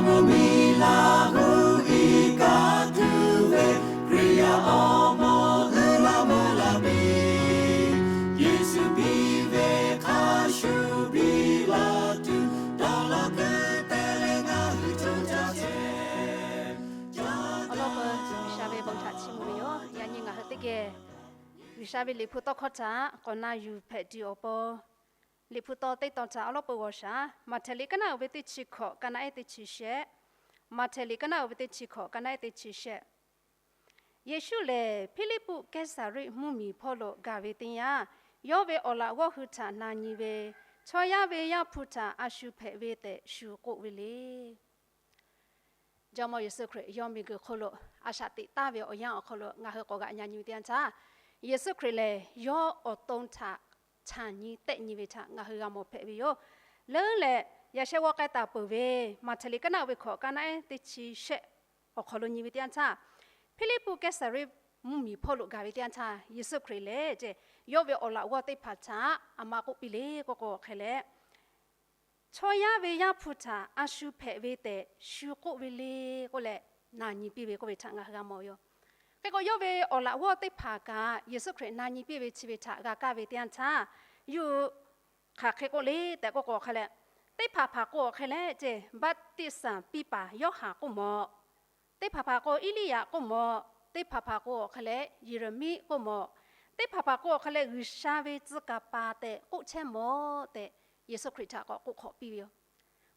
Miˬ laˬ gu iˉ kaˆ tuˬ ve Hkriꞈ yaˇ awˬ moˍ uiˍ la mvuh la piˇ. Yeˍsuˆ piˇ ve hk'a shuˍ piˇ la tuˬ, dawˇ law keu te leh ngaˬ hui co jaˇ chehˇ. Awˬ lawn peuˬ G'uiˬsha ve bon htaꞈ chiˇ mvuh ve yoˬ. Yaꞈ nyi ngaˬ hui teˇ geh G'uiˬsha ve Liꞈ hpu tawˇ hkawˇ htaꞈ k'awꞈ na yuˬ hpehꞈ tuˬ awˬ pon, Liꞈ hpu tawˇ teˇ tawn htaꞈ awˬ lawn peuˬ g'awˬ shaˍ. Maꞈhtehˍ liꞈ kaˉ naˆ uiˍ ve teˇ chi hkawꞈ, kaˉ naˆ ehˉ teˇ chi shehˆ. Maꞈhtehˍ liꞈ kaˉ naˆ uiˍ ve teˇ chi hkawꞈ, kaˉ naˆ ehˉ teˇ chi shehˆ. Yeˍsuˆ lehˬ, Hpiˇliˇpuˆ Kehˉsaˍriˆ mvuhˇmiˬ hpawˇ lo gaˬ ve teˇ yanˇ, yawˇ ve awˬ laꞈ g'awˇ hui htaꞈ na nyi ve, Chaw yaˇ ve Yaˇ hpu htaꞈ a shu hpehꞈ ve tehꞈ shu k'oˆ ve le. Jawˇmawˇ Yeˍsuˆ Hkriꞈ yawˇ miˬguiˬ hk'oˆ lo a shaꞈ teꞈ taˍ ve awˬ yanˇ awˬ hk'aw lo ngaˬ hui k'awꞈ g'aꞈ nyi ve teˇ yanˇ htaˇ, Yeˍsuˆ Hkriꞈ lehˬ yawˇ awˬ to htaꞈ chaˬ nyi tehˆ nyi ve htaꞈ ngaˬ hui g'a mawˬ hpehꞈ ve yoˬ. Leuˉ leh yaꞈ sheh g'aw k'ai taˍ peuˬ ve Maꞈhtehˍ liꞈ kaˉ naˆ uiˍ ve hkawꞈ, kaˉ naˆ ehˉ teˇ chi shehˆ awˬ hk'aw lo nyi ve teˇ yanˇ htaˇ, Hpiˇliˇpuˆ Kehˉsaˍriˆ mvuhˇmiˬ hpawˇ lo gaˬ ve teˇ yanˇ htaˇ, Yeˍsuˆ Hkriꞈ lehˬ ceˇ yawˇ ve awˬ laꞈ g'awˇ teˇ hpaˍ htaꞈ a ma k'oˆ piˇ le k'oˆ k'o hk'e leh, Chaw yaˇ ve Yaˇ hpu htaꞈ a shu hpehꞈ ve tehꞈ shu k'oˆ ve le k'oˆ leh na nyi piˇ ve k'oˆ ve htaꞈ ngaˬ hui g'a mawˬ ve yoˬ. Hk'e k'o yawˇ ve awˬ laꞈ g'awˇ teˇ hpaˍ kaꞈ Yeˍsuˆ Hkriꞈ na nyi piˇ ve chi ve htaꞈ g'a kaˇ ve teˇ yanˇ htaˇ, yuˬ hk'aˬ hk'e k'oˆ le tehꞈ k'oˆ k'o hk'e leh, teˇ hpaˍ hpaˍ k'o hk'e leh ceˇ baˆtiˆsaˬ piˇ paˍ Yoˇhanˬ k'oˆ mawˬ. Teˇ hpaˍ hpaˍ k'o Eˇliˇyaꞈ k'oˆ mawˬ. Teˇ hpaˍ hpaˍ k'o hk'e leh Yeˍraˍmiˆ k'oˆ mawˬ. Teˇ hpaˍ hpaˍ k'o hk'e leh G'uiˬsha ve tcuh kaˍ paˍ tehꞈ k'oˆ chehˇ mawˬ tehꞈ, Yeˍsuˆ Hkriꞈ htaꞈ k'awꞈ k'oˆ hk'awꞈ piˇ ve yoˬ.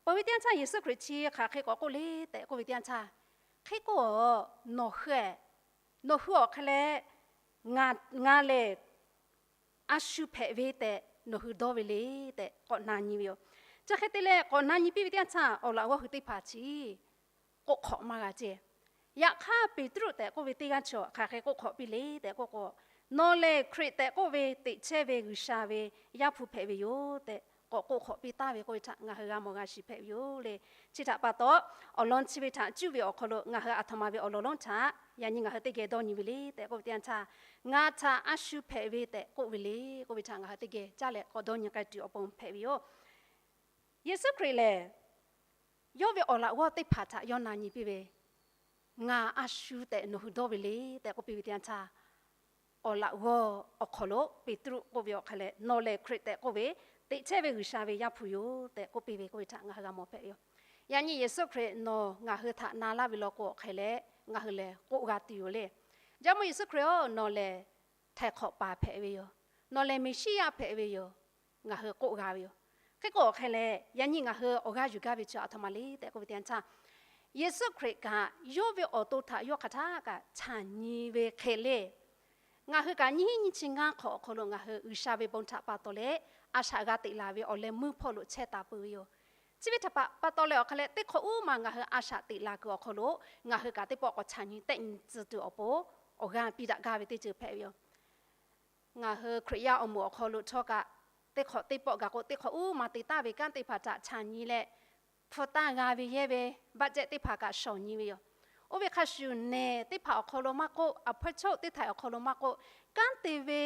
Peuˬ ve teˇ yanˇ htaˇ Yeˍsuˆ Hkriꞈ chi hk'aˬ hk'e k'awꞈ k'oˆ le tehꞈ k'oˆ ve teˇ yanˇ htaˇ, hk'e k'o, nawˬ hui, nawˬ hui awˬ hk'e leh ngaˬ lehˬ a shu hpehꞈ ve tehꞈ nawˬ hui dawˇ ve le tehꞈ k'awꞈ na nyi ve yoˬ. Chi hk'e te leh k'awꞈ na nyi piˇ ve teˇ yanˇ htaˇ, awˬ laꞈ g'awˇ hui teˇ hpaˍ chi k'oˆ hk'awꞈ maˇ g'a ceˇ. Yaꞈ hk'aˇ Peˍtruˆ tehꞈ k'oˆ ve teˇ g'aˇ chi hk'aˬ hk'e k'oˆ hk'awꞈ piˇ le tehꞈ k'oˆ k'o, nawˬ lehˬ Hkriꞈ tehꞈ k'oˆ ve teꞈ chehˇ ve G'uiˬsha ve Yaˇ hpu hpehꞈ ve yoˬ tehꞈ k'awꞈ k'oˆ hk'awꞈ piˇ taˍ ve k'oˆ ve htaꞈ ngaˬ hui g'a mawˬ g'a shiˍ hpehꞈ ve yoˬ le. Chi htaꞈ pa taw, awˬ lawn chi ve htaꞈ cuˇ ve awˬ hk'aw lo ngaˬ hui aˬ htoꞈ ma ve awˬ lawn lonˉ htaꞈ yaꞈ nyi ngaˬ hui teˇ geh dawˇ nyi ve le tehꞈ k'oˆ ve teˇ yanˇ htaˇ, ngaˬ htaꞈ a shu hpehꞈ ve tehꞈ k'oˆ ve le k'oˆ ve htaꞈ ngaˬ hui teˇ geh caˇ leh k'awꞈ dawˇ nyi k'ai tuˬ awˬ pon hpehꞈ ve yoˬ. Yeˍsuˆ Hkriꞈ lehˬ, yawˇ ve awˬ laꞈ g'awˇ teˇ hpaˍ htaꞈ yawˇ na nyi piˇ ve, ngaˬ a shu tehꞈ nawˬ hui dawˇ ve le tehꞈ k'oˆ piˇ ve teˇ yanˇ htaˇ, awˬ laꞈ g'awˇ awˬ hk'aw lo Peˍtruˆ k'oˆ ve awˬ hk'e leh, nawˬ lehˬ Hkriꞈ tehꞈ k'oˆ ve, teꞈ chehˇ ve G'uiˬsha ve Yaˇ hpu yoˬ tehꞈ k'oˆ piˇ ve k'oˆ ve htaꞈ ngaˬ hui g'a mawˬ hpehꞈ ve yoˬ. Yaꞈ nyi Yeˍsuˆ Hkriꞈ nawˬ ngaˬ hui htaꞈ na laˇ ve law k'o awˬ hk'e leh ngaˬ hui lehˬ k'oˆ g'a tuˬ yoˬ le. Jawˇmawˇ Yeˍsuˆ Hkriꞈ-oˬ, nawˬ lehˬ htaiˍ hk'awꞈ paˍ hpehꞈ ve yoˬ. Nawˬ lehˬ Meˍsiˉyaꞈ hpehꞈ ve yoˬ. Ngaˬ hui k'oˆ g'a ve yoˬ. Hk'e k'o awˬ hk'e leh yaꞈ nyi ngaˬ hui awˬ g'aˇ yuˬ gaˇ ve chi aˬ htoꞈ ma le tehꞈ k'oˆ ve teˇ yanˇ htaˇ, Yeˍsuˆ Hkriꞈ kaꞈ yawˇ ve awˬ to htaꞈ yawˇ hk'aˬ htaˇ kaꞈ chaˬ nyi ve hk'e le. Ngaˬ hui kaꞈ nyiˇ hinˉ nyiˇ chi ngaˇ hk'awꞈ awˬ hk'aw lo ngaˬ hui G'uiˬsha ve bon htaꞈ pa taw leh a shaꞈ g'a teꞈ laˬ ve awˬ leh meuˇ hpawˇ lo chehˇ taˍ peuˬ ve yoˬ. Chi ve htaꞈ pa taw leh awˬ hk'e leh teˇ hk'awꞈ uˉ ma ngaˬ hui a shaꞈ teꞈ laˬ kuiˬ awˬ hk'aw lo ngaˬ hui kaꞈ teˇ pawˆ k'awꞈ chaˬ nyi tehˆ nyi tcuh tuˬ awˬ pon awˬ g'aˇ piˇ daꞈ gaˇ ve teˇ ceuˬ hpehꞈ ve yoˬ. Ngaˬ hui Hkriꞈ yaˇ awˬ moˍ awˬ hk'aw lo htawˇ kaꞈ, teˇ hk'awꞈ teˇ pawˆ gaˬ k'o teˇ hk'awꞈ uˉ ma te taˍ ve kanˉ teˇ hpaˍ htaꞈ chaˬ nyi leh, hpu taˇ g'a ve yehˇ ve budget teˇ hpaˍ kaꞈ shawˍ nyi ve yoˬ. Oˇ ve hk'a shuˍ nehˬ teˇ hpaˍ awˬ hk'aw lo maˇ k'oˆ, aˬ hpawˇ chaw teˇ htaꞈ awˬ hk'aw lo maˇ k'oˆ, kanˉ te ve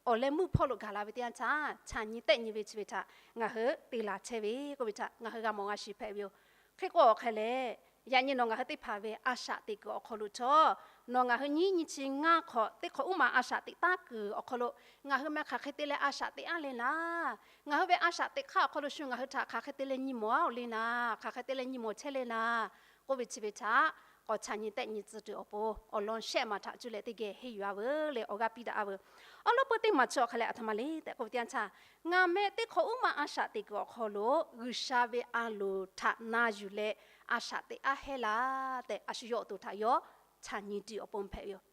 awˬ leh meuˇ hpawˇ lo gaˬ la ve teˇ yanˇ htaˇ chaˬ nyi tehˆ nyi ve chi ve htaꞈ ngaˬ hui te laˬ chehˇ ve k'oˆ ve htaꞈ ngaˬ hui g'a mawˬ g'a shiˍ hpehꞈ ve yoˬ. Hk'e k'o awˬ hk'e leh, yaꞈ nyi nawˬ ngaˬ hui teˇ hpaˍ ve a shaꞈ teꞈ kuiˬ awˬ hk'aw lo htawˇ, nawˬ ngaˬ hui nyiˇ nyi chi ngaˇ hk'awꞈ teˇ hk'awꞈ uˉ ma a shaꞈ teꞈ taˍ kuiˬ awˬ hk'aw lo ngaˬ hui meh hk'aˬ hk'e te leh a shaꞈ teꞈ aˉ le naˍ, ngaˬ hui ve a shaꞈ teꞈ hk'aˇ awˬ hk'aw lo shu ngaˬ hui htaꞈ hk'aˬ hk'e te leh nyi mawˬ aˉ le naˍ, hk'aˬ hk'e te leh nyi mawˬ chehˇ le naˍ k'oˆ ve chi ve htaꞈ k'awꞈ chaˬ nyi tehˆ nyi tcuh tuˬ awˬ pon awˬ lawn shehˆ maˬ htaꞈ cuˇ leh teˇ geh henˇ yuˬ a veuˬ leh awˬ g'aˇ piˇ daꞈ a veuˬ. Awˬ lawn peu teˇ maˬ chi awˬ hk'e leh aˬ htoꞈ ma le tehꞈ k'oˆ ve teˇ yanˇ htaˇ, ngaˬ meh teˇ hk'awꞈ uˉ ma a shaꞈ teꞈ kuiˬ awˬ hk'aw lo G'uiˬsha ve a loˍ htaꞈ na yuˬ leh a shaꞈ teꞈ aˉ hehnˇ laˇ tehꞈ a shu yawˇ awˬ to htaꞈ yawˇ chaˬ nyi tuˬ awˬ pon hpehꞈ ve yoˬ.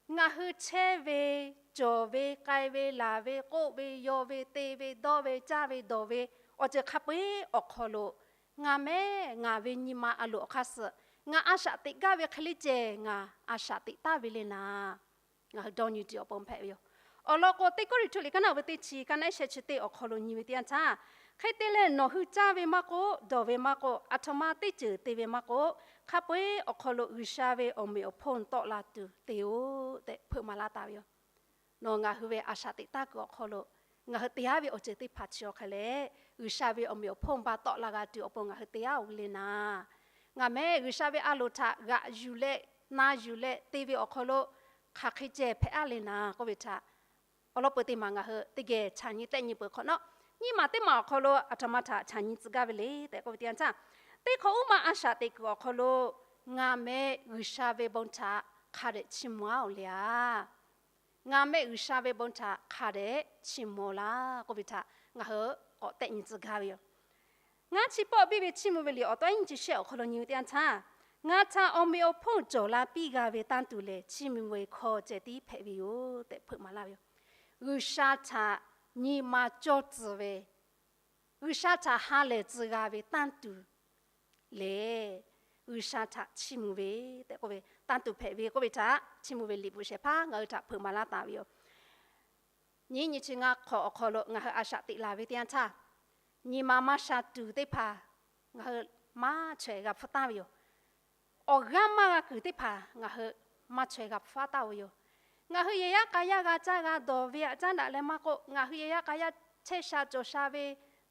Ngaˬ hui chehˇ ve, cawˬ ve, k'ai ve, laˬ ve, k'oˆ ve, yaw ve, te ve, dawˇ ve, caˇ ve, dawˬ ve, awˬ ceuˬ hk'a peu-eˬ awˬ hk'aw lo ngaˬ meh ngaˬ ve nyi ma a loˍ awˬ hk'aˇ suh ngaˬ a shaꞈ teꞈ gaˇ ve hk'e le ceh ngaˬ a shaꞈ teꞈ taˍ ve le naˍ, ngaˬ hui dawˇ nyi tuˬ awˬ pon hpehꞈ ve yoˬ. Awˬ lawn k'o, Teˇ Kawˇrenˍhtuˆ liꞈ kaˉ naˆ uiˍ ve teˇ chi, kaˉ naˆ ehˉ shehˆ chi teˇ awˬ hk'aw lo nyi ve teˇ yanˇ htaˇ, hk'e te leh nawˬ hui caˇ ve maˇ k'oˆ, dawˬ ve maˇ k'oˆ, aˬ htoꞈ ma teˇ ceuˬ te ve maˇ k'oˆ, hk'a peu-eˬ awˬ hk'aw lo G'uiˬsha ve awˬ meꞈ awˬ hponˇ tawˆ la tuˬ te-oˬ tehꞈ hpeuꞈ maˍ laˇ taˍ ve yoˬ. Nawˬ ngaˬ hui ve a shaꞈ teꞈ taˍ kuiˬ awˬ hk'aw lo Ngaˬ hui te-a ve awˬ ceuˬ teˇ hpaˍ chi awˬ hk'e leh, G'uiˬsha ve awˬ meꞈ awˬ hponˇ ba tawˆ la g'a tuˬ awˬ pon ngaˬ hui te-a-oˬ le naˍ, ngaˬ mehˆ G'uiˬsha ve a loˍ htaꞈ g'aꞈ yuˬ leh na yuˬ leh te ve awˬ hk'aw lo hk'aˬ hk'e ceh hpehꞈ-a le naˍ k'oˆ ve htaꞈ awˬ lawn peu teˇ maˬ ngaˬ hui teˇ geh chaꞈ nyi tehˆ nyi peuˬ hk'awꞈ nawˉ, nyiˇ maˬ teˇ maˬ awˬ hk'aw lo aˬ htoꞈ ma htaꞈ chaꞈ nyi tcuh gaˇ ve le tehꞈ k'oˆ ve teˇ yanˇ htaˇ, teˇ hk'awꞈ uˉ ma a shaꞈ teꞈ kuiˬ awˬ hk'aw lo ngaˬ mehˆ G'uiˬsha ve bon htaꞈ hk'a dehꞈ chiˇ mvuh-a-oˬ le a. Ngaˬ mehˆ G'uiˬsha ve bon htaꞈ hk'a dehꞈ chiˇ mvuh laˇ k'oˆ ve htaꞈ ngaˬ hui k'awꞈ tehˆ nyi tcuh gaˇ ve yoˬ. Ngaˇ chi pawˆ biˇ ve chiˇ mvuh ve liꞈ awˬ taw iˉ nyi chi shehˆ awˬ hk'aw lo nyi ve teˇ yanˇ htaˇ, ngaˬ htaꞈ awˬ meꞈ awˬ hponˇ cawˬ la piˇ g'a ve tanˇ tuˬ lehˬ, chiˇ mvuh ve hkawˇ ceh tiˉ hpehꞈ ve yoˬ tehꞈ hpeuꞈ maˍ laˇ ve yoˬ. G'uiˬsha htaꞈ nyi ma cawˇ tcuh ve, G'uiˬsha htaꞈ ha lehˬ tcuh g'a ve tanˇ tuˬ lehˬ, G'uiˬsha htaꞈ chiˇ mvuh ve tehꞈ k'oˆ ve, tanˇ tuˬ hpehꞈ ve k'oˆ ve htaꞈ chiˇ mvuh ve liꞈ bvuhꞈ shehˍ hpaˇ ngaˬ hui htaꞈ hpeuꞈ maˍ laˇ taˍ ve yoˬ. Nyiˇ nyi chi ngaˇ hk'awꞈ awˬ hk'aw lo ngaˬ hui a shaꞈ teꞈ laˬ ve teˇ yanˇ htaˇ, nyi ma maˇ sha tuˬ teˇ hpaˍ ngaˬ hui maˇ chaweh g'a hpu taˍ ve yoˬ. Awˬ g'aˇ maˇ g'a kuiˬ teˇ hpaˍ ngaˬ hui maˇ chaweh g'a hpu taˍ ve yoˬ. Ngaˬ hui yehˬ yaˇ k'a yaˇ g'a caˇ g'a dawˬ ve aꞈ caˉ daꞈ leh maˇ k'oˆ, ngaˬ hui yehˬ yaˇ k'a yaˇ chehˇ sha cawˬ sha ve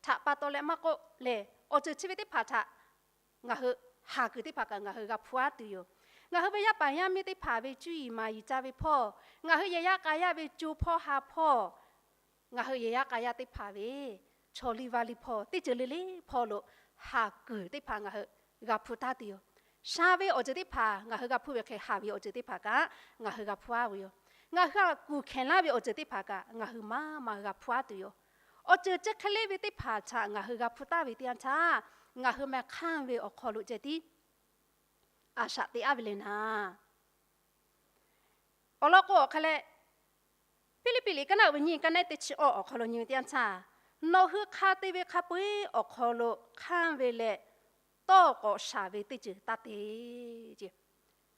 htaꞈ pa taw leh maˇ k'oˆ lehˬ, awˬ ceuˬ chi ve teˇ hpaˍ htaꞈ ngaˬ hui haˍ kuiˬ teˇ hpaˍ kaꞈ ngaˬ hui g'a hpu-a tuˬ yoˬ. Ngaˬ hui ve yaˇ paˍ yaˇ miˇ teˇ hpaˍ ve cuˇ yiˍ maˍ yiˍ ca ve hpawˇ, ngaˬ hui yehˬ yaˇ k'a yaˇ ve co hpawˇ ha hpawˇ, ngaˬ hui yehˬ yaˇ k'a yaˇ teˇ hpaˍ ve chaw liˇ vaˇ liˇ hpawˇ teˇ ceuˬ le le hpawˇ lo haˍ kuiˬ teˇ hpaˍ ngaˬ hui g'a hpu taˍ tuˬ yoˬ. Sha ve awˬ ceuˬ teˇ hpaˍ ngaˬ hui g'a hpu ve hk'e, haˍ ve awˬ ceuˬ teˇ hpaˍ kaꞈ ngaˬ hui g'a hpu-a ve yoˬ. Ngaˬ hui htaꞈ kuˬ hkehˍ laˇ ve awˬ ceuˬ teˇ hpaˍ kaꞈ ngaˬ hui maˇ maˇ g'a hpu-a tuˬ yoˬ. Awˬ ceuˬ chi hk'e le ve teˇ hpaˍ htaꞈ ngaˬ hui g'a hpu taˍ ve teˇ yanˇ htaˇ, ngaˬ hui meh hk'anˇ ve awˬ hk'aw lo ceh tiˉ a shaꞈ teꞈ-a ve le naˍ. Awˬ lawn k'o awˬ hk'e leh, Hpiˇliˇpiˆ liꞈ kaˉ naˆ uiˍ ve nyiˇ kaˉ naˆ teˇ chi awˬ awˬ hk'aw lo nyi ve teˇ yanˇ htaˇ, nawˬ hui hk'a te ve hk'a peu-eˬ awˬ hk'aw lo hk'anˇ ve leh tawˇ k'awꞈ shaˍ ve teˇ ceuˬ taˇ te ce.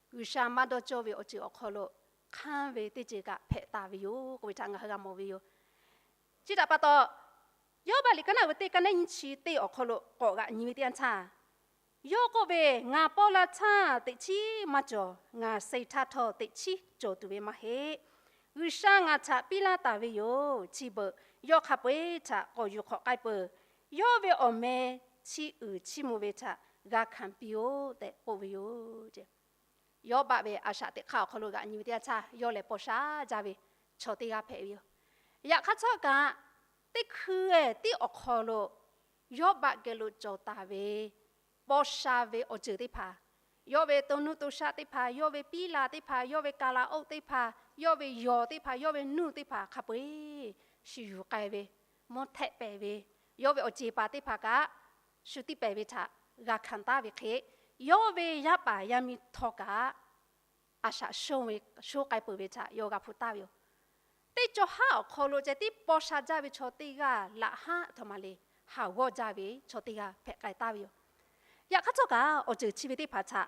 G'uiˬsha maˇ dawˇ cawˇ ve awˬ ceuˬ awˬ hk'aw lo hk'anˇ ve teˇ ceuˬ kaꞈ hpehꞈ taˍ ve yoˬ k'oˆ ve htaꞈ ngaˬ hui g'a mawˬ ve yoˬ. Chi htaꞈ pa taw, Yawˇbaˆ liꞈ kaˉ naˆ uiˍ ve teˇ kaˉ naˆ nyiˇ chi teˇ awˬ hk'aw lo k'awꞈ g'aꞈ nyi ve teˇ yanˇ htaˇ, yawˇ k'oˆ ve, Ngaˬ paw la htaˇ teꞈ chiˉ maˇ cawˬ, ngaˬ se htaˇ htawˇ teꞈ chiˉ cawˬ tuˬ ve maˇ heˆ. G'uiˬsha ngaˬ htaꞈ piˇ laˇ taˍ ve yoˬ. Chi beuꞈ yawˇ hk'a peu-eˬ htaꞈ k'awꞈ yuˬ hk'awꞈ k'ai peuˬ. Yawˇ ve awˬ meh chiˇ uiˍ chiˇ mvuh ve htaꞈ g'a hkanˍ piˇ-oˆ tehꞈ k'oˆ ve yoˬ. Yawˇbaˆ ve a shaꞈ teꞈ hk'aˇ awˬ hk'aw lo g'aꞈ nyi ve teˇ yanˇ htaˇ, yawˇ lehˬ paw sha jaˇ ve chaw teˇ g'aˇ hpehꞈ ve yoˬ. Yaꞈ hk'aˇ htawˇ kaꞈ, teˇ hkui-ehˍ tiˉ awˬ hk'aw lo Yawˇbaˆ geh lo cawˬ taˍ ve paw sha ve awˬ ceuˬ teˇ hpaˍ, yawˇ ve to nuˇ to shaˆ teˇ hpaˍ, yawˇ ve piˉ la teˇ hpaˍ, yawˇ ve ka la oˆ teˇ hpaˍ, yawˇ ve yawˬ teˇ hpaˍ, yawˇ ve nuˇ teˇ hpaˍ hk'a peu-eˬ shu yuˬ k'ai ve, mvuhˇ htehˆ pehˍ ve, yawˇ ve awˬ ceˬ paˍ teˇ hpaˍ kaꞈ shu tiˇ pehˍ ve htaꞈ g'a hkanˍ taˍ ve hk'e, yawˇ ve yaˇ paˍ yaˇ miˇ htawˇ kaꞈ a shaꞈ shonˇ ve, shonˇ k'ai peuˬ ve htaꞈ yawˇ g'a hpu taˍ ve yoˬ. Teˇ cawˬ haˉ awˬ hk'aw lo ceh tiˉ paw sha jaˇ ve chaw teˇ g'aˇ laꞈ haˉ htaꞈ ma le, haˍ g'awˇ jaˇ ve chaw teˇ g'aˇ hpehꞈ k'ai taˍ ve yoˬ. Yaꞈ hk'aˇ htawˇ kaꞈ awˬ ceuˬ chi ve teˇ hpaˍ htaꞈ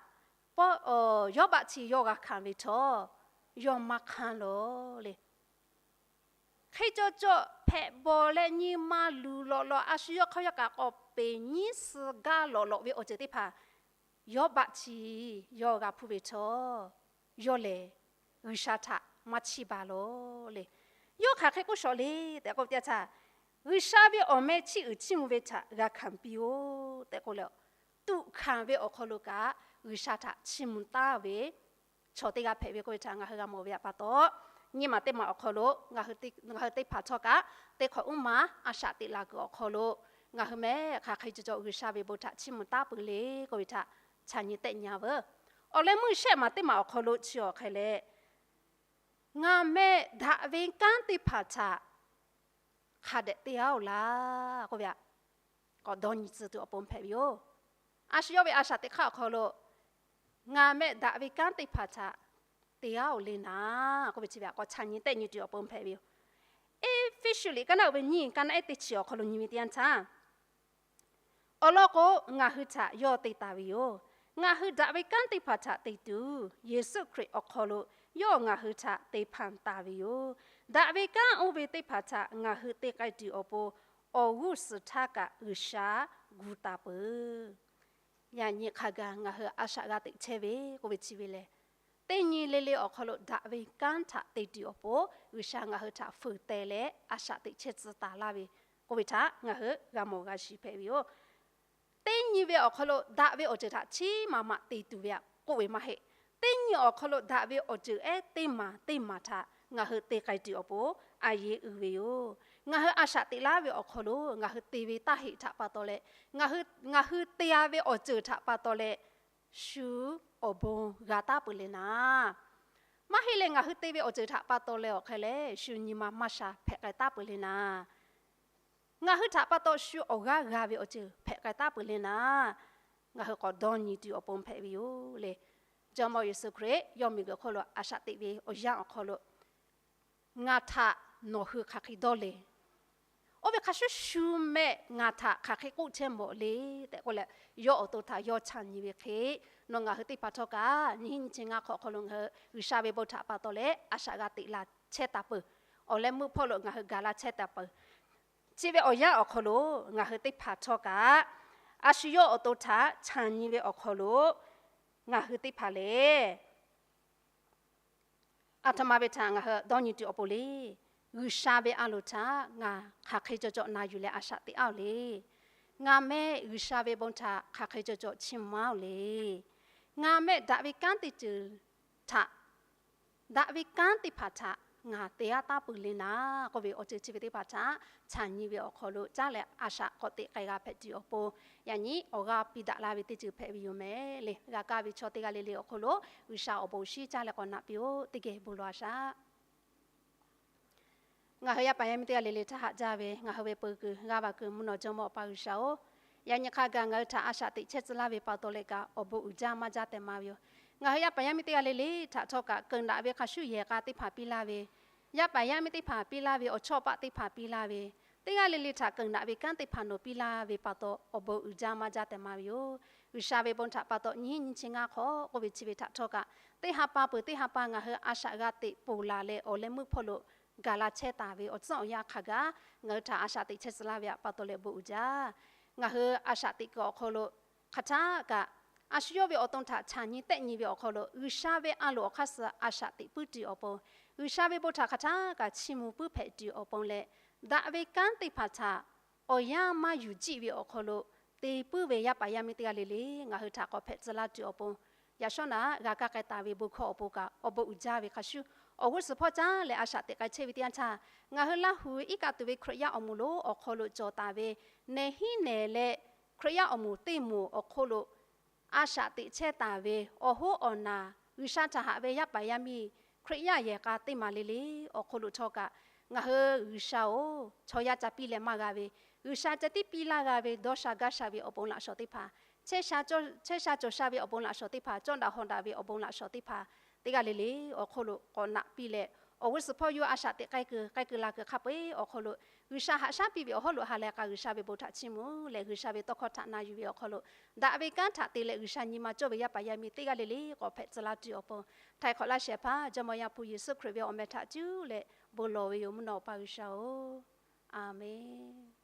Yawˇbaˆ chi yawˇ g'a hkanˍ ve htawˇ, yawˇ maˇ hk'anˇ lawˬ le. Hk'e cawˬ cawˬ hpehꞈ bawˬ leh nyi ma luˬ lawꞈ lawꞈ, a shu yawˇ hk'aˇ yawˇ kaꞈ k'awꞈ peˍ nyiˉ suh gaˇ lawꞈ lawꞈ ve awˬ ceuˬ teˇ hpaˍ, Yawˇbaˆ chi yawˇ g'a hpuˇ ve htawˇ, yawˇ lehˬ G'uiˬsha htaꞈ maˇ chiˇ baˬ lawˬ le. Yawˇ hk'aˬ hk'e k'oˆ shawˍ le tehꞈ k'oˆ ve teˇ yanˇ htaˇ, G'uiˬsha ve awˬ meh chiˇ uiˍ chiˇ mvuh ve htaꞈ g'a hkanˍ piˇ-oˆ tehꞈ k'oˆ leh, tuꞈ hkanˍ ve awˬ hk'aw lo kaꞈ G'uiˬsha htaꞈ chiˇ mvuh taˍ ve chaw teˇ g'aˇ hpehꞈ ve k'oˆ ve htaꞈ ngaˬ hui g'a mawˬ ve pa taw, nyiˇ maˬ teˇ maˬ awˬ hk'aw lo ngaˬ hui teˇ hpaˍ htawˇ kaꞈ teˇ hk'awꞈ uˉ ma a shaꞈ teꞈ la kuiˬ awˬ hk'aw lo ngaˬ hui mehˆ hk'aˬ hk'e cawˬ cawˬ G'uiˬsha ve bon htaꞈ chiˇ mvuh taˍ peuˬ le k'oˆ ve htaꞈ chaꞈ nyi tehˆ nyi-a veuˬ. Awˬ leh meuˇ shehˆ maˬ teˇ maˬ awˬ hk'aw lo chi awˬ hk'e leh, ngaˬ meh daꞈ ve kanˉ teˇ hpaˍ htaꞈ hk'a dehꞈ te-a-oˬ laˇ k'oˆ ve, k'awꞈ dawˇ nyi tcuh tuˬ awˬ pon hpehꞈ ve yoˬ. A shu yawˇ ve a shaꞈ teꞈ hk'aˇ awˬ hk'aw lo ngaˬ meh daꞈ ve kanˉ teˇ hpaˍ htaꞈ te-a-oˬ le naˍ k'oˆ ve chi ve k'awꞈ chaꞈ nyi tehˆ nyi tuˬ awˬ pon hpehꞈ ve yoˬ. Eˇfeˇsuꞈ liꞈ kaˉ naˆ uiˍ ve nyiˇ kaˉ naˆ ehˉ teˇ chi awˬ hk'aw lo nyi ve teˇ yanˇ htaˇ, awˬ lawn k'o, ngaˬ hui htaꞈ yawˇ te taˍ ve yoˬ. Ngaˬ hui daꞈ ve kanˉ teˇ hpaˍ htaꞈ te tuˬ, Yeˍsuˆ Hkriꞈ awˬ hk'aw lo yawˇ ngaˬ hui htaꞈ te hpanˍ taˍ ve yoˬ. Daꞈ ve kanˉ oˇ ve teˇ hpaˍ htaꞈ ngaˬ hui te k'ai tuˬ awˬ pon, awˬ g'uˇ suhˍ htaˇ kaꞈ G'uiˬsha gu taˍ peuˬ. Yaꞈ nyi hk'a gaˬ ngaˬ hui a shaꞈ g'a teꞈ chehˇ ve k'oˆ ve chi ve lehˬ, Teˇ nyi le le awˬ hk'aw lo daꞈ ve kanˉ htaꞈ te tuˬ awˬ pon, G'uiˬsha ngaˬ hui htaꞈ fuiˍ teh leh a shaꞈ teꞈ chehˇ tcuh taˍ laˇ ve k'oˆ ve htaꞈ ngaˬ hui g'a mawˬ g'a shiˍ hpehꞈ ve yoˬ. Teˇ nyi ve awˬ hk'aw lo daꞈ ve awˬ ceuˬ htaꞈ chiˉ maˍ maꞈ te tuˬ ve aꞈ k'oˆ ve maˇ heˆ. Teˇ nyi awˬ hk'aw lo daꞈ ve awˬ ceuˬ ehˉ teˇ maˬ teˇ maˬ htaꞈ ngaˬ hui te k'ai tuˬ awˬ pon a yeˇ uiˍ ve yoˬ. Ngaˬ hui a shaꞈ teꞈ laˇ ve awˬ hk'aw lo ngaˬ hui te ve taˇ heꞈ htaꞈ pa taw leh, ngaˬ hui te-a ve awˬ ceuˬ htaꞈ pa taw leh, shu awˬ bon g'a taˉ peuˬ le naˍ. Maˇ heˆ leh, ngaˬ hui te ve awˬ ceuˬ htaꞈ pa taw leh awˬ hk'e leh shu nyi ma maˇ sha hpehꞈ k'ai taˉ peuˬ le naˍ. Ngaˬ hui htaꞈ pa taw shu awˬ g'aˇ g'a ve awˬ ceuˬ hpehꞈ k'ai taˉ peuˬ le naˍ. Ngaˬ hui k'awꞈ dawˇ nyi tuˬ awˬ pon hpehꞈ ve yoˬ le. Jawˇmawˇ Yeˍsuˆ Hkriꞈ yawˇ miˬguiˬ hk'oˆ lo a shaꞈ teꞈ ve awˬ yanˇ awˬ hk'aw lo, Ngaˬ htaꞈ nawˬ hui hk'aˬ hk'e dawˇ le. Oˇ ve hk'a shuˍ shuˍ mehˆ ngaˬ htaꞈ hk'aˬ hk'e k'oˆ chehˇ mawˬ le tehꞈ k'oˆ leh, yawˇ awˬ to htaꞈ yawˇ chaꞈ nyi ve hk'e, nawˬ ngaˬ hui teˇ hpaˍ htawˇ kaꞈ nyiˇ hinˉ nyiˇ chi ngaˇ hk'awꞈ hk'aw lo ngaˬ hui G'uiˬsha ve bon htaꞈ pa taw leh a shaꞈ g'a teꞈ la chehˇ taˍ peuˬ. Awˬ leh meuˇ hpawˇ lo ngaˬ hui gaˬ la chehˇ taˍ peuˬ. Chi ve awˬ yanˇ awˬ hk'aw lo ngaˬ hui teˇ hpaˍ htawˇ kaꞈ a shu yawˇ awˬ to htaꞈ chaꞈ nyi ve awˬ hk'aw lo ngaˬ hui teˇ hpaˍ lehˬ, aˬ htoꞈ ma ve htaꞈ ngaˬ hui dawˇ nyi tuˬ awˬ pon le. G'uiˬsha ve a loˍ htaꞈ ngaˬ hk'aˬ hk'e caw caw na yuˬ leh a shaꞈ teꞈ-aˉ-oˬ le. Ngaˬ mehˆ G'uiˬsha ve bon htaꞈ hk'aˬ hk'e caw caw chiˇ mvuh-aˉ-oˬ le. Ngaˬ mehˆ daꞈ ve kanˉ teˇ ceuˬ htaꞈ, daꞈ ve kanˉ teˇ hpaˍ htaꞈ ngaˬ te-a taˉ peuˬ le naˍ k'oˆ ve awˬ ceuˬ chi ve teˇ hpaˍ htaꞈ chaꞈ nyi ve awˬ hk'aw lo caˉ leh a shaꞈ k'awꞈ teꞈ k'ai g'a hpehꞈ tuˬ awˬ pon, yaꞈ nyi awˬ g'aˇ piˇ daꞈ la ve teˇ ceuˬ hpehꞈ ve yoˬ mehˍ le. G'a kaˇ ve chaw teˇ g'aˇ le le awˬ hk'aw lo G'uiˬsha awˬ bon shinˉ caˉ leh k'awꞈ naꞈ piˇ-oˆ. Teˇ geh bon lawˬ-a shaˍ. Ngaˬ hui yaˇ paˍ yaˇ miˇ teˇ g'aˇ le le htaꞈ haꞈ jaˇ ve, ngaˬ hui ve peuˬ kuiˬ g'aˇ va kuiˬ mvuhˇ naw jawˇmawˇ Awˬ pa G'uiˬsha-oˬ, yaꞈ nyi hk'a gaˬ ngaˬ hui htaꞈ a shaꞈ teꞈ chehˇ tcuh laˇ ve pa taw leh kaꞈ awˬ bon uiˍ jaˇ maˇ jaˇ tehꞈ maˍ ve yoˬ. Ngaˬ hui yaˇ paˍ yaˇ miˇ teˇ g'aˇ le le htaꞈ htawˇ kaꞈ keunˍ daꞈ ve hk'a shuˍ yehˬ k'a teˇ hpaˍ piˇ laˇ ve, yaˇ paˍ yaˇ miˇ teˇ hpaˍ piˇ laˇ ve, awˬ chawˇ paˆ teˇ hpaˍ piˇ laˇ ve, teˇ g'aˇ le le htaꞈ keunˍ daꞈ ve kanˉ teˇ hpaˍ nawˬ piˇ laˇ ve pa taw awˬ bon uiˍ jaˇ maˇ jaˇ tehꞈ maˍ ve yoˬ. G'uiˬsha ve bon htaꞈ pa taw nyiˇ hinˉ nyiˇ chi ngaˇ hk'awꞈ k'oˆ ve chi ve htaꞈ htawˇ kaꞈ, teˇ ha pa peuˬ teˇ ha pa ngaˬ hui a shaꞈ g'a teꞈ ponˬ laˬ leh awˬ leh meuˇ hpawˇ lo gaˬ la chehˇ taˍ ve awˬ tcuhˉ awˬ yanˇ hk'a gaˬ ngaˬ hui htaꞈ a shaꞈ teꞈ chehˇ tcuh laˇ ve pa taw leh bon uiˍ jaˇ. Ngaˬ hui a shaꞈ teꞈ kuiˬ awˬ hk'aw lo hk'aˬ htaˇ kaꞈ, a shu yawˇ ve awˬ to htaꞈ chaꞈ nyi tehˆ nyi ve awˬ hk'aw lo G'uiˬsha ve a loˍ awˬ hk'aˇ suh a shaꞈ teꞈ puiˉ tuˬ awˬ pon, G'uiˬsha ve bon htaꞈ hk'aˬ htaˇ kaꞈ chiˇ mvuh puiˉ hpehꞈ tuˬ awˬ pon leh, daꞈ ve kanˉ teˇ hpaˍ htaꞈ awˬ yanˇ maˇ yuˬ jiˆ ve awˬ hk'aw lo te puiˉ ve yaˇ paˍ yaˇ miˇ teˇ g'aˇ le le ngaˬ hui htaꞈ k'awꞈ hpehꞈ tcuh laˇ tuˬ awˬ pon, yaꞈ shawˉ naꞈ g'a kaˇ k'ai taˍ ve bon hkawˇ awˬ pon kaꞈ awˬ bon uiˍ jaˇ ve hk'a shuˍ, awˬ g'uˇ suhˍ hpawˇ caˉ leh a shaꞈ teꞈ k'ai chehˇ ve teˇ yanˇ htaˇ, ngaˬ hui Laˇ hu iˉ kaˆ tuˬ ve Hkriꞈ yaˇ awˬ moˍ lonˉ awˬ hk'aw lo cawˬ taˍ ve, nehˬ hinˉ nehˬ leh Hkriꞈ yaˇ awˬ moˍ teˇ moˍ awˬ hk'oˆ lo a shaꞈ teꞈ chehˇ taˍ ve awˬ hoˉ awˬ naˍ, G'uiˬsha htaꞈ haꞈ ve yaˇ paˍ yaˇ miˇ Hkriꞈ yaˇ yehˬ k'a teˇ maˬ le le awˬ hk'oˆ lo htawˇ kaꞈ, ngaˬ hui G'uiˬsha-oˬ, chaw yaˇ ca piˇ leh maˇ g'a ve, G'uiˬsha ceh tiˉ piˇ laˇ g'a ve dawˇ sha gaˇ sha ve awˬ bon laꞈ shawnˍ teˇ hpaˍ, chehˇ sha cawˬ sha ve awˬ bon laꞈ shawnˍ teˇ hpaˍ, cawˇ daꞈ hawˍ daꞈ ve awˬ bon laꞈ shawnˍ teˇ hpaˍ, teˇ g'aˇ le le awˬ hk'oˆ lo k'awꞈ naꞈ piˇ leh, awˬ g'uˇ suhˍ hpawˇ yawˇ a shaꞈ teꞈ k'ai kuiˬ k'ai kuiˬ la kuiˬ hk'a peu-eˬ awˬ hk'aw lo G'uiˬsha haꞈ shaˉ piˇ ve awˬ hawˉ lo ha leh k'a G'uiˬsha ve bon htaꞈ chiˇ mvuh leh G'uiˬsha ve tawˇ hkawˇ htaꞈ na yuˬ ve awˬ hk'aw lo, daꞈ ve kanˉ htaꞈ te leh G'uiˬsha nyi ma cawˇ ve yaˇ paˍ yaˇ miˇ teˇ g'aˇ le le k'awꞈ hpehꞈ tcuh laˇ tuˬ awˬ pon, htaiˍ hk'awꞈ laˇ shehˍ hpaˇ Jawˇmawˇ Yaˇ hpu Yeˍsuˆ Hkriꞈ ve awˬ meh htaꞈ cuˇ leh bon lawˬ ve yoˬ, mvuhˇ naw Awˬ pa G'uiˬsha-oˬ, Aˍmenˍ.